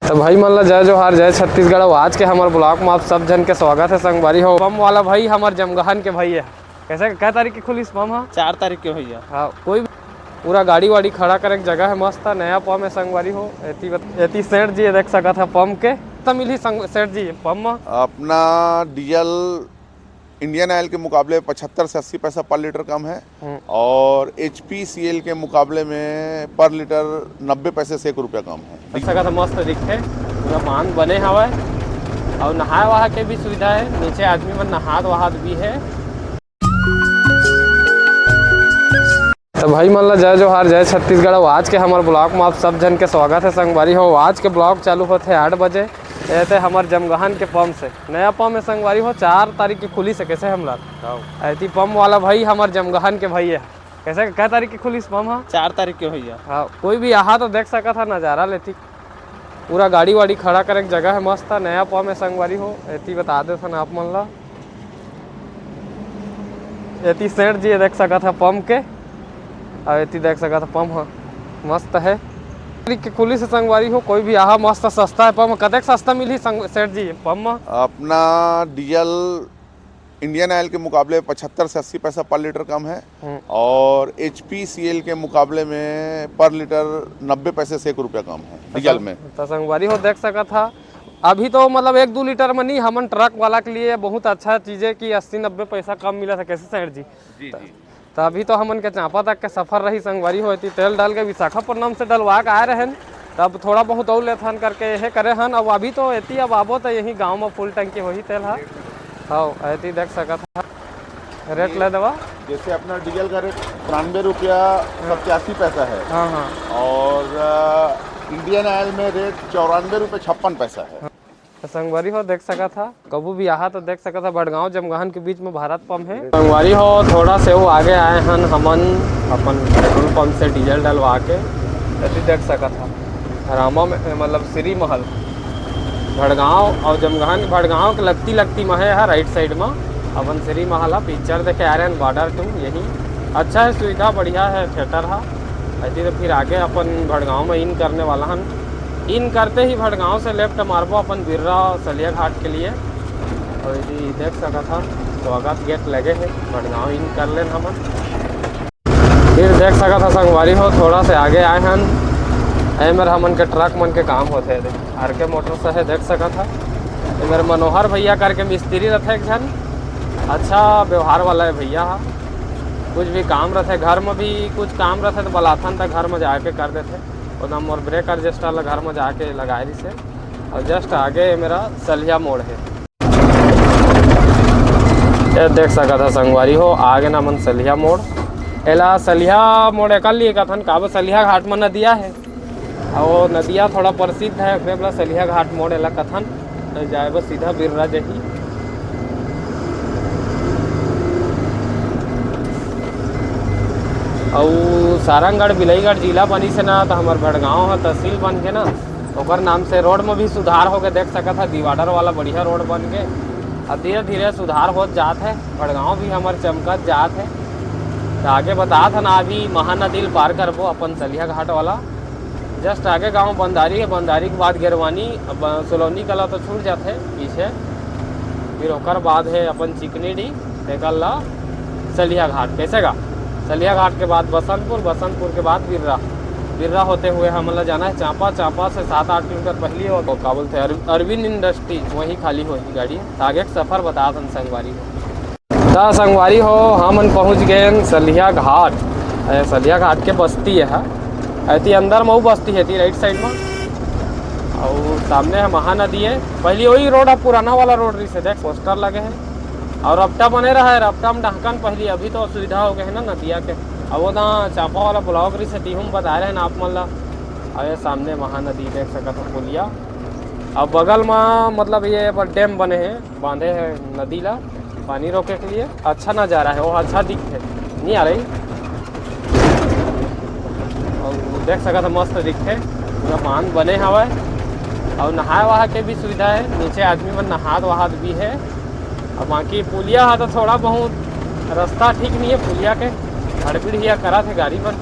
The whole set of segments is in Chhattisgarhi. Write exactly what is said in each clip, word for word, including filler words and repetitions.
तो भाई मन ला जय जोहार, जय छत्तीसगढ़। अउ आज के हमर ब्लॉग में आप सब झन के स्वागत है संगवारी हो। पम वाला भाई हमर जमगहन के भाई है। कैसे, कै तारीख के खुलिस पम ह? चार तारीख के भैया। हाँ, कोई भी पूरा गाड़ी वाड़ी खड़ा करे के जगह है, मस्त है, नया पम है संगवारी हो। एती बत-, एती सेठ जी देख सकत है पम के। त मिलही संग-, सेठ जी पम म? अपना डीजल इंडियन ऑयल के मुकाबले पचहत्तर से अस्सी पैसा पर लीटर कम है हम्म। और एचपीसीएल के मुकाबले में पर लीटर नब्बे पैसे से एक रुपया कम है। अच्छा, का तो मस्त दिखथे, पूरा बांध बने हवय और नहाए वहाए के भी सुविधा है, नीचे आदमी मन नहात वहात भी है। तो भाई मन ला जय जोहार, जय छत्तीसगढ़। अउ आज के हमर ब्लॉग में आप सब झन के स्वागत है संगवारी हो। आज के ब्लॉग चालू होथे आठ बजे। ये ते हमर जमगहन के पम से, नया पम है संगवारी हो, चार तारीख के खुलिस हे, कैसे हमला। हाँ। एती पम वाला भाई हमर जमगहन के भाई है। कैसे, कै तारीख के खुलिस पम ह? चार तारीख के भैया। हाँ, कोई भी आहा तो देख सकत हा नजारा लेती। पूरा गाड़ी वाड़ी खड़ा करे के जगह है, मस्त है, नया पम है संगवारी हो। एती बता देथन आप मन ला, एती सेठ जी देख सकत हा पम के, और एती देख सकत हा पम ह, मस्त है। तारीख के खुलिस हे संगवारी हो, कोई भी आहा, मस्त सस्ता है पम। कतेक सस्ता मिलही संग-, सेठ जी पम म? अपना डीजल इंडियन ऑयल के मुकाबले पचहत्तर से अस्सी पैसा पर लीटर कम है हम्म। और एचपीसीएल के मुकाबले में पर लीटर नब्बे पैसे से एक रुपया कम है डीजल में। तो संगवारी हो देख सकत हा, अभी तो मतलब एक दो लीटर में नहीं, हमन ट्रक वाला के लिए बहुत अच्छा चीज है कि अस्सी नब्बे पैसा कम मिला था। कैसे सेठ जी? जी, जी। तो अभी तो हमन के चांपा तक के सफर रही संगवारी हो, एती तेल डाल के विशाखापट्टनम से डलवा के आए रहेन, तब थोड़ा बहुत और लेथन करके यही करे हन। अब अभी तो एती अब आबो तो यही गांव में फुल टंकी होही तेल हा। हाँ, एती देख सकत हा, रेट ये ले देवा। जैसे अपना डीजल का रेट तिरानवे रुपया हाँ। सत्यासी पैसा है हाँ, हाँ। और अ, इंडियन ऑयल में रेट चौरानवे रुपये छप्पन पैसा है। तो संगवारी हो देख सकत हा, कभू भी आहा तो देख सकत हा, भटगांव जमगहन के बीच में भारत पम है। संगवारी हो, थोड़ा से वो आगे आए हन हमन अपन पेट्रोल पंप से डीजल डलवा के, एती देख सकत हा रामा में, मतलब श्री महल, भटगांव और जमगहन, भटगांव के लगती लगती में है, है राइट साइड में। अपन श्री महल हा, पिक्चर देखे आ रहे हैं बॉर्डर टू, यही अच्छा है, सुविधा बढ़िया है, थिएटर हा। एती तो फिर आगे अपन भटगांव में इन करने वाला हन। इन करते ही भटगांव से लेफ्ट मारबो अपन बिर्रा सलिया घाट के लिए। और ये देख सकत हा, स्वागत गेट लगे है, भटगांव इन कर लेन हमन। फिर देख सकत हा संगवारी हो, थोड़ा से आगे आए हन, ए मेर हमन के ट्रक मन के काम होथे, देख, आर के मोटर्स है, देख सकत हा। ये मेर मनोहर भैया करके मिस्त्री रथे एक झन, अच्छा व्यवहार वाला है भैया हा। कुछ भी काम रथे, घर में भी कुछ काम रथे तो बलाथन त घर में जाके कर देथे। ओदम मोर ब्रेक एडजस्टर ला घर में जाके लगाए रहिसे। और जस्ट आगे मेरा सलिया मोड़ है। ये देख सकत हा संगवारी हो, आगे ना मन सलिया मोड़। एला सलिया मोड़ एकर लिए कथन, काबर सलिया घाट में नदिया है। और वो नदिया थोड़ा प्रसिद्ध है, ओकरे बर सलिया घाट मोड़ एला कथन। तो जाए बस सीधा बिर्रा जही। अउ सारंगढ़ बिलाईगढ़ जिला बनिस हे ना, तो हमर भटगांव ह तहसील बन के ना, ओकर नाम से रोड में भी सुधार होके देख सकत ह, डिवाइडर वाला बढ़िया रोड बन के। अब धीरे धीरे सुधार होत जात है, भटगांव भी हमर चमकत जात है। तो आगे बतात ह ना, अभी महानदी ल पार करबो अपन सलिया घाट वाला। जस्ट आगे गांव बंदारी है, बंदारी के बाद गेरवानी, अब सोलौनी कला तो छूट जात है पीछे, फिर ओकर बाद है अपन चिकनी डी, तेकर ला सलिया घाट। कैसे गा? सलिया घाट के बाद बसंतपुर, बसंतपुर के बाद बिर्रा, बिर्रा होते हुए हमन ला जाना है चांपा, चांपा से सात आठ किलोमीटर पहली हो, का बोलते हैं, अर-, अरविंद इंडस्ट्रीज, वहीं खाली होही गाड़ी। तो आगे के सफर बतात हन संगवारी हो। त संगवारी हो, हमन पहुंच गए हन सलिया घाट। ए, सलिया घाट के बस्ती है, एती अंदर में वो बस्ती है, एती राइट साइड में, और सामने है महानदी है। पहली वही रोड है, पुराना वाला रोड रहिस हे, देख पोस्टर लगे हैं। और रपटा बने रहा है, रपटा में डहकन पहली, अभी तो सुविधा हो गए है ना नदिया के। अब वो ना चांपा वाला ब्लॉक रहिस हे, तिहू में बता रहे हैं ना आप मन ला। और ये सामने महानदी देख सकत हो, पुलिया। अब बगल में मतलब ये पर डैम बने हैं, बांधे हैं नदी ला पानी रोके के लिए। अच्छा नजारा है, वो अच्छा दिखथे, नहीं आ रही। और देख सकत हो, मस्त दिखथे, पूरा बांध बने हवय। और नहाए वहाए के भी सुविधा है, नीचे आदमी मन नहात वहात भी है। अब बाकी पुलिया हा तो थोड़ा बहुत रास्ता ठीक नहीं है पुलिया के, हड़बड़िया करा थे गाड़ी मन।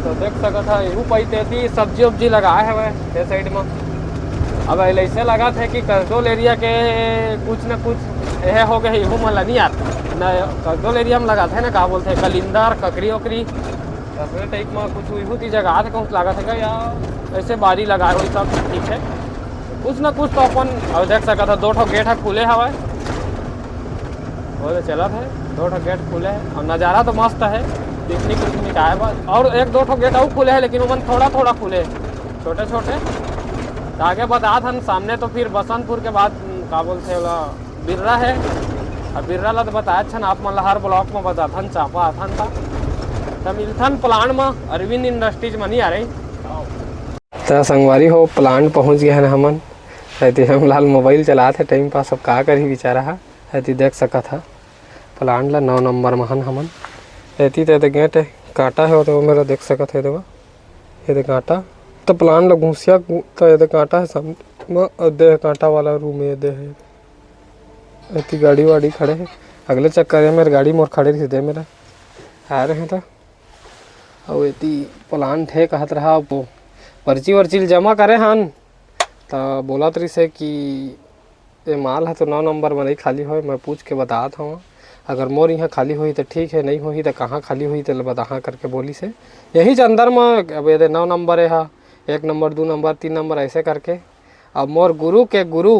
तो देख सकत ह, इहू पइत एती सब्जी उब्जी लगाए हवय ए साइड म। अब ऐसे लगत हे कि करजोल एरिया के कुछ न कुछ एहे हो गए, इहू मन ल नहीं आत। न करजोल एरिया म लगात हे ना, का बोलथे, कलिंदर, ककरी ओकरी, असने टाइप म कुछ इहू ती जगह आत, कहूँ लागत हे का, या ऐसे बारी लगाए होही सब ठीक हे। कुछ ना कुछ तो अपन, अब देख सकत ह, दो ठो गेट ह खुले हवय। वो तो चलत हे, दो ठो गेट खुले हे और नज़ारा तो मस्त हे, पिकनिक उकनिक आए बर। और एक दो ठो गेट अउ खुले हे, लेकिन ओमन थोड़ा थोड़ा खुले हे, छोटे छोटे। तो आगे बतात हन, सामने तो फिर बसंतपुर के बाद, उम, का बोलथे ओला, बिर्रा हे। अब बिर्रा ला तो बताए हन आप मन ला, हर ब्लॉक में बताथन, चापा आथन ता। त मिलथन प्लांट में, अरविंद इंडस्ट्रीज में नहीं आ रही। त संगवारी हो, प्लांट पहुंच गए हन हमन। एती हेमलाल मोबाइल चलात हे, टाइम पास अब का करही बेचारा ह। एती देख सकत ह प्लांट ला, नौ नंबर म हन हमन। एती ते, ते गेट हे, कांटा हे, ओते वो मेरा देख सकत हे, देखो, ये दे कांटा। त प्लांट ला घुसिया गु-, त ये दे कांटा हे सामने म, अउ दे कांटा वाला रूम ये दे हे। एती गाड़ी वाड़ी खड़े हे, अगले चक्कर हे मेर गाड़ी मोर खड़े रहिस दे मेरा। आ रहे हैं त अउ एती प्लांट हे कहत रहा, वो पर्ची वर्ची ल जमा करे हन, त बोलत रहिस हे कि ए माल ह तो नौ नंबर म नइ खाली होय, मैं पूछ के बतात हवं। अगर मोर इहाँ खाली होही त ठीक हे, नइ होही त कहाँ खाली होही तेला बताहा करके बोलिस हे। यहीच अंदर म अब एदे नौ नंबर ए हा, एक नंबर, दू नंबर, तीन नंबर ऐसे करके। अब मोर गुरु के गुरु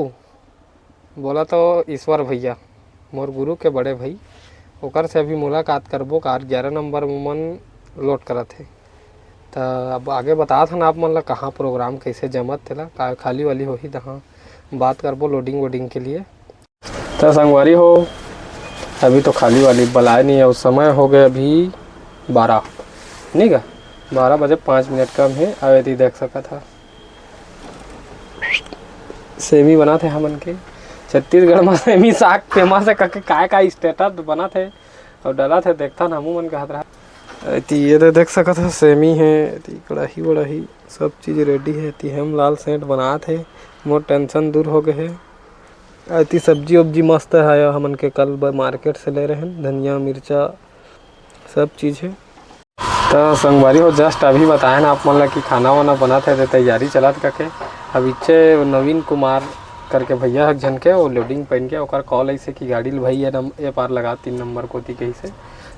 बोला तो ईश्वर भैया, मोर गुरु के बड़े भाई, ओकर से अभी मुलाकात करबो, कार ग्यारह नंबर मन लोड करत हे। त अब आगे बतात हन आप मन ला कहाँ प्रोग्राम कैसे जमत तेला, का खाली वाली होही तहाँ बात करबो लोडिंग वोडिंग के लिए। त संगवारी हो, अभी तो खाली वाली बलाए नहीं, अउ समय हो गए अभी बारह, नहीं का, बारह बजे पाँच मिनट कम हे। अउ एती देख सकत ह सेमी बनात हे हमन के। छत्तीसगढ़ म सेमी साग फेमस हे कके काय काय स्टेटस बनात हे अउ डलत हे, देखथन हमू मन कहत रहा। एती ये दे देख सकत ह सेमी हे, एती कड़ाही वड़ाही सब चीज रेडी हे। एती हेमलाल सेंट बनात हे, मोर टेंशन दूर हो गए हे। एती सब्जी उब्जी मस्त हे, हमन के कल ब-, मार्केट से ले रहेन, धनिया मिर्चा सब चीज हे। त संगवारी हो, जस्ट अभी बताए ना आप मन ला कि खाना वाना बनत हे, ते तैयारी चलत कके। अब इच्चे नवीन कुमार करके भैया ह एक झन के, वो लोडिंग पहन के ओकर कॉल ऐसे कि गाड़ी ल भाई ये नम-, ये पार लगा तीन नंबर कोती कहिसे,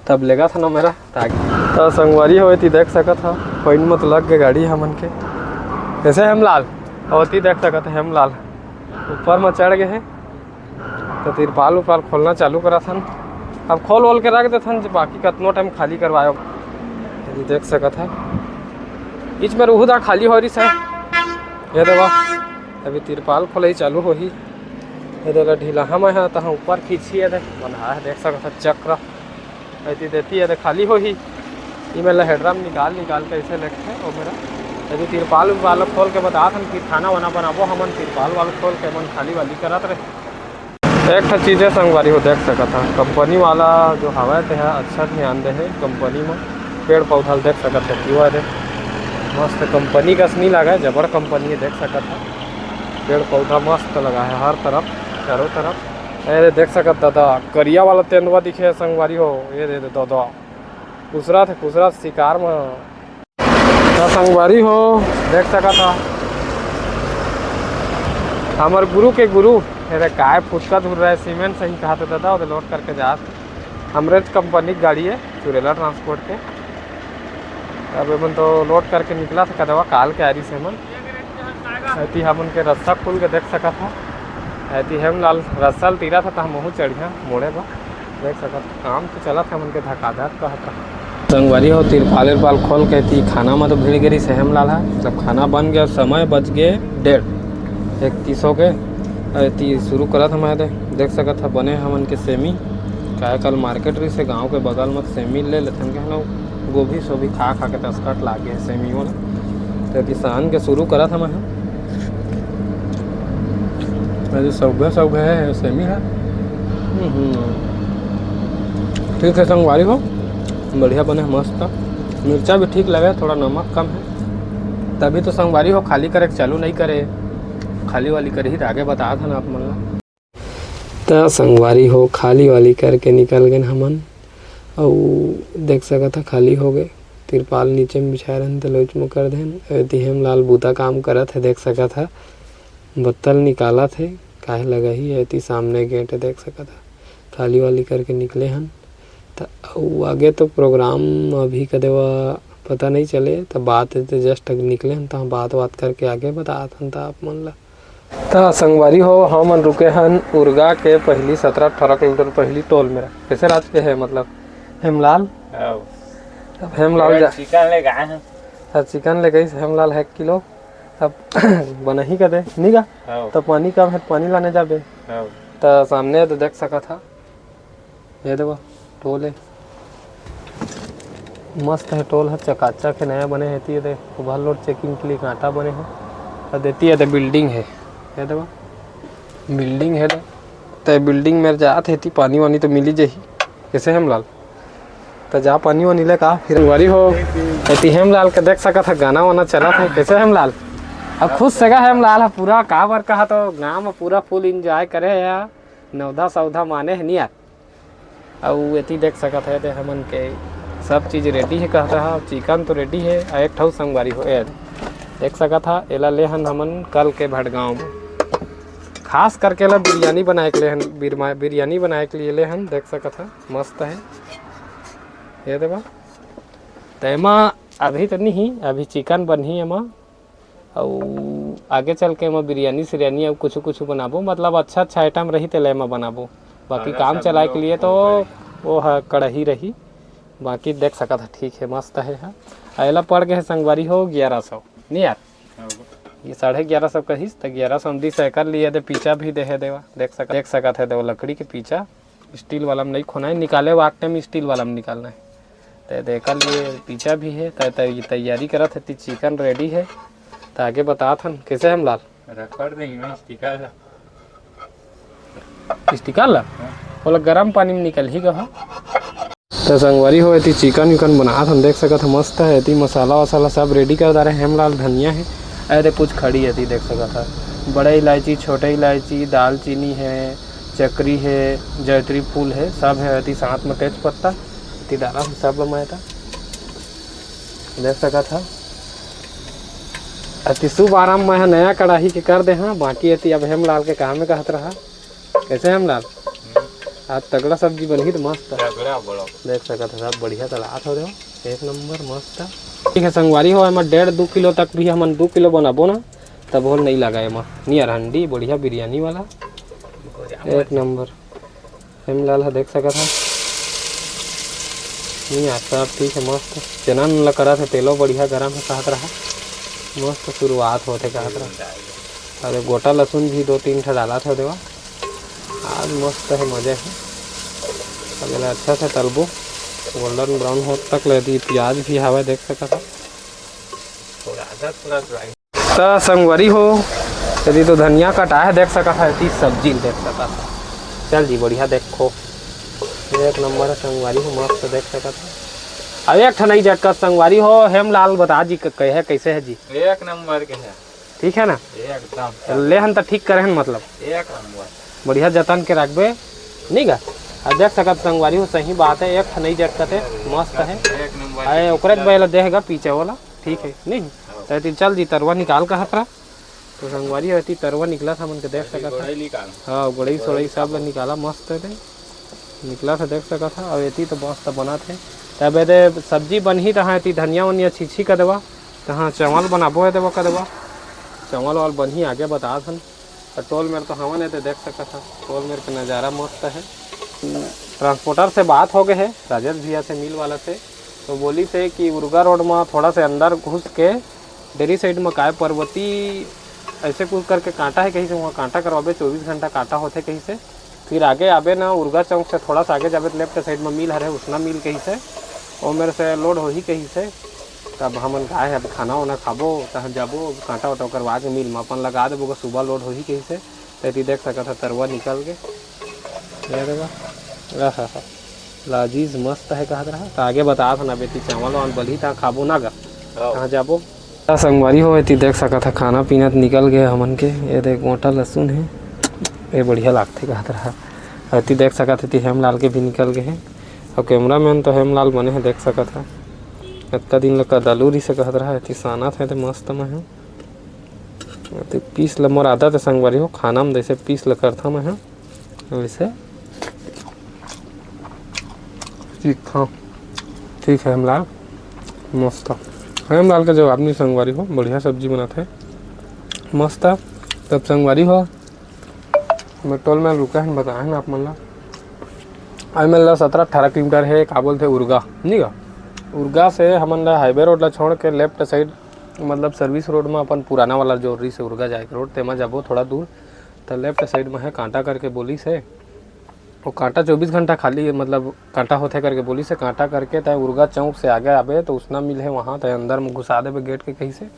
तब लेगा था ना मेरा ताकि। त संगवारी हो, एती देख सकत ह, पॉइंट में तो लग गए गाड़ी हमन के। ऐसे हेमलाल, और एती देख सकत ह हेमलाल ऊपर में चढ़ गए हे। तो तिरपाल उरपाल खोलना चालू करत हन। अब खोल वोल के रख देथन, जे बाकी कतनो टाइम खाली करवायो। ये देख सकत ह, बीच में रहू दा खाली हो रही से। ये देखो, अभी तिरपाल खोलई चालू होही। ये देखो, ढीला हम ह, तहाँ ऊपर खींची, ये देख, बंधा हे, देख सकत ह, चक्र। एती देती हे, तो खाली होही। ई मेला हेडराम निकाल, निकाल के ऐसे लेके, ओ मेरा। अभी तिरपाल उरपाल खोल के बतात हन, फिर खाना वाना बनाबो हमन, तिरपाल वाल खोल के मन खाली वाली करत रहे। एक ठो चीज हे संगवारी हो, देख सकत ह, कंपनी वाला जो हवय, ते ह अच्छा ध्यान दे हे कंपनी म। पेड़ पौधा ल देख सकत ह, pure हे, मस्त कंपनी कस नहीं लगा, जबर कंपनी हे, देख सकत ह। पेड़ पौधा मस्त लगा हे हर तरफ, चारों तरफ। अरे देख सकत दादा, करिया वाला तेंदुआ दिखे हे संगवारी हो, ये दे दे दादा, खुसरत हे, खुसरत शिकार म। त संगवारी हो, देख सकत ह, हमर गुरु के गुरु, एदे काय फुटका धुर रहे, सीमेंट सही कहा तो दादा, ओदे लोड करके जात। हमरे कंपनी के गाड़ी हे, चुरेला ट्रांसपोर्ट के। अब एमन तो लोड करके निकला था कदवा, काल के आरी से मन। एती हमन के रस्ता खुल के देख सकत ह। एती हेमलाल रस्सा ल तीरा था, त हमहू चढ़िया मोड़े बर। देख सकत ह, काम तो चलत हे हमन के धकाधक कहत ह। संगवारी हो, तिरपाल इरपाल खोल के ती खाना म तो भिड़ गेरी से हेमलाल ह। जब खाना बन गया, समय बज गए डेढ़, एक तीस हो गए। एती शुरू करत ह मैं दे, देख सकत ह बने हमन के सेमी। काय कल मार्केट रही से गाँव के बगल म सेमी ले लेथन के ना, गोभी सोभी खा खा के तसकट लाग गए सेमी वाला। तो किसान के शुरू करत ह मैं ह। अरे सौघे सौघे हे सेमी ह। हम्म, हम्म। ठीक हे संगवारी हो, बढ़िया बने हे, मस्त। मिर्चा भी ठीक लगे, थोड़ा नमक कम हे। तभी तो संगवारी हो खाली करे के चालू नहीं करे, खाली वाली करही त आगे बतात हन आप मन ला। त संगवारी हो, खाली वाली करके निकल गेन हमन। अउ देख सकत ह, खाली हो गए। तिरपाल नीचे में बिछाए रहन, त लोच में कर देन। एती हेमलाल बूता काम करत हे, देख सकत ह, बत्तल निकालत हे, काहे लगाही, एती सामने गेट हे, देख सकत ह, खाली वाली करके निकले हन। त अउ आगे तो प्रोग्राम अभी कदे वा पता नहीं चले, त बात हे, त just निकले हन, त बात बात करके आगे बतात हन त आप मन ला। त संगवारी हो, हमन रुके हन उरगा के पहिली सतरा अठारा किलोमीटर पहिली टोल मेर। कैसे राज के हे, मतलब, हेमलाल? हव। अब हेमलाल जा चिकन ले गए हन। हर चिकन ले गइस हेमलाल, एक किलो। अब बनही कदे, नी गा? हव। त पानी कम हे, त पानी लाने जाबे। हव। त सामने तो देख सकत ह, ये देखो, टोल हे, मस्त हे टोल ह, चकाचक हे, नया बने हे। एती ये दे, overload checking के लिए कांटा बने हे। अउ एती ये दे building हे, ये देखो, building हे दे। त building में जात हे, एती पानी वानी तो मिली जाही। कैसे हेमलाल? त जा पानी वानी ले का, फिर संगवारी हो, एती हेमलाल के देख सकत ह, गाना वाना चलत हे। कैसे हेमलाल? अब खुश से गा हेमलाल ह पूरा, काबर कहा तो गांव में पूरा full enjoy करे हे या, नवधा सौधा माने हे नी यार। अउ एती देख सकत ह, एदे हमन के सब चीज ready हे कहत ह, चिकन तो ready हे। अउ एक ठउ संगवारी हो, ए देख सकत ह, एला ले हन हमन कल के भटगांव में, खास करके एला बिरयानी बनाए के ले हन, बिरमा-, बिरयानी बनाए के लिए ले हन। देख सकत ह, मस्त हे, ये देखो। त एमा अभी तो नहीं, अभी चिकन बनही एमा, अउ आगे चल के एमा बिरयानी सिरयानी अउ कुछु कुछु बनाबो, मतलब अच्छा अच्छा item रही तेला एमा बनाबो। बाकी खाना काम सब चलाए के लोग लिए तो हो गए। वो ह कड़ही रही। बाकी देख सकत ह, ठीक हे, मस्त हे ह। अउ एला पड़ गए हे संगवारी हो ग्यारह सौ, नहीं यार, हाँ। ये साढ़े ग्यारह सौ कहिस, त ग्यारह सौ में दिस हे। एकर लिए दे पीचा भी दे हे देवा, देख सकत, देख सकत हे देवा, लकड़ी के पीचा। स्टील वाला में नहीं खोना हे, निकाले वाक टाइम स्टील वाला में निकालना हे। ते, ते एकर लिए पीचा भी हे, त, त, ये तैयारी करत हे, ती चिकन ready हे। त आगे बतात हन, कैसे हेमलाल? रखड़ दे इमे स्टिकर ला। स्टिकर ला? हाँ। ओला गरम पानी में निकलही गा। त संगवारी हो, एती चिकन विकन बनात हन, देख सकत ह, मस्त हे। एती मसाला वसाला सब ready कर डारे हेमलाल, धनिया हे, अरे कुछ खड़ी हे, एती देख सकत ह, बड़े इलायची, छोटे इलायची, दालचीनी हे, चक्री हे, जैतरी फूल हे, सब हे। एती साथ में तेज पत्ता, एती डाला हूँ सब मैं एता। देख सकत ह, एती शुभ आरंभ मैं ह नया कड़ाही के कर दे हाँ, बाकी एती अब हेमलाल के काम में कहत रहा। कैसे हेमलाल? आज तगड़ा सब्जी बनही त मस्त। तगड़ा बड़ा। देख सकत ह, सब बढ़िया तलात हो रहे हो, एक नंबर मस्त। ठीक हे संगवारी हो, एमा डेढ़ दू किलो तक भी हमन दू किलो बनाबो ना, तब होल नहीं लगा एमा। नियर हंडी, बढ़िया बिरयानी वाला, एक नंबर। हेमलाल ह देख सकत ह। नहीं यार, सब ठीक हे, मस्त। चना ल करत हे, तेलो बढ़िया गरम हे, कहत रहा। मस्त शुरुआत होत हे, कहत रहा। अरे, गोटा लहसुन भी दो तीन ठा डालत हे देवा। आज मस्त हे, मजा हे। अब एला अच्छा से तलबो, golden brown होत तक ले दी। प्याज भी हावय, देख सकत ह। थोड़ा आधा, थोड़ा dry। त संगवारी हो, यदि तो धनिया कटा हे, देख सकत ह, यदि सब्जी ल देख सकत ह। चल जी, बढ़िया देखो, एक नंबर हे संगवारी हो, मस्त देख सकत ह। अब एक ठन नहीं जटकत संगवारी हो, हेमलाल बता जी, क-, कहे कैसे हे जी? एक नंबर के हे। ठीक हे ना? एकदम। ले हन त ठीक करे हन, मतलब। एक नंबर। बढ़िया जतन के रखबे, नहीं गा? अब देख सकत संगवारी हो, सही बात हे, एक ठन नहीं जटकत हे, मस्त हे। एक नंबर अरे, के ओकरे के पीछे। पहले देख गा पीछे वाला। ठीक हे, नहीं? हाँ। त एती चल जी, तरवा निकाल कहत रहा। तो संगवारी हो, एती तरवा निकलत हे, हमन के देख सकत ह। गोड़ई निकाल। हाँ, गोड़ई सोड़ई सब ला निकाला, मस्त हे ते। निकलत हे, देख सकत ह। अउ एती तो मस्त बनत हे। तब एदे सब्जी बनही, तहाँ एती धनिया वनिया छीछी कर देवा, तहाँ चावल बनाबो हे देवा कर देवा। चावल वावल बनही, आगे बतात हन। त टोल मेर तो हवन हे, ते देख सकत ह, टोल मेर के नजारा मस्त हे। Transporter से बात हो गए हे, राजेश भैया से, मिल वाला से, तो बोलिस हे कि उरगा रोड म थोड़ा से अंदर घुस के डेरी side म काय पर्वती ऐसे कुछ करके कांटा हे कहिस हे, वहाँ कांटा करवाबे, चौबीस घंटा कांटा होथे कहिस हे। फिर आगे आबे ना, उरगा चौक से थोड़ा सा आगे जाबे तो left side म मिल हरे, उसना मिल कहिस हे, ओ मेर से load होही कहिस हे। तब हमन का हे, अब खाना वाना खाबो, तहाँ जाबो, कांटा वाटा करवा के मिल म अपन लगा देबो, सुबह load होही कहिस हे। त एती देख सकत ह, तरवा निकल के, ये देखा, आहा हा, लाजीज मस्त हे कहत रहा। त आगे बतात हन, अब एती चावल वावल बनही, तहाँ खाबो ना गा, हाँ। तहाँ जाबो। त संगवारी हो, एती देख सकत ह, खाना पीना त निकल गए हमन के। ये देख, गोटा लहसुन हे, ये बढ़िया लागथे कहत रहा। एती देख सकत ह, एती हेमलाल के भी निकल गए हे, अउ cameraman तो हेमलाल बने हे, देख सकत ह। अतका दिन ल कदलू रिहिसे कहत रहा, एती सानत हे ते मस्त मैं ह। एती पीस ल मोर आदत हे संगवारी हो, खाना म जैसे पीस ल करथा मैं ह, वैसे सीखथव। ठीक हे हेमलाल, मस्त। हेमलाल के जवाब नहीं संगवारी हो, बढ़िया सब्जी बनाथे, मस्त। तब संगवारी हो, मैं टोल में रुका हन, बताए हन आप मन ला। आई मन ला सत्रह अठारह किलोमीटर हे, का बोलथे, उरगा, नहीं गा? उरगा से हमन ला हाईवे रोड ला छोड़ के लेफ्ट साइड, मतलब सर्विस रोड में अपन पुराना वाला जो रिहिसे उरगा जाए के रोड, तेमा जाबो थोड़ा दूर, त लेफ्ट साइड में हे, कांटा करके बोलिस हे। वो कांटा चौबीस घंटा खाली, मतलब कांटा होथे करके बोलिस हे। कांटा करके तय उरगा चौक से आगे आबे तो उसना मिल हे, वहाँ तय अंदर में घुसा देबे गेट के कहिसे।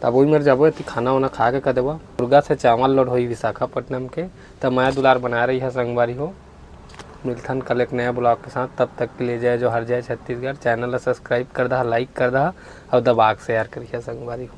तब वही मेर जाबो, एती खाना वाना खा के कर देबो। उरगा से चावल लोड होई विशाखापट्टनम के। तब मया दुलार बनाए रहिहा संगवारी हो, मिलथन कल एक नया ब्लॉग के साथ। तब तक के लिए जय जोहार, जय छत्तीसगढ़। चैनल ला सब्सक्राइब कर दहा, लाइक कर दहा और दबा के शेयर करिहा संगवारी हो।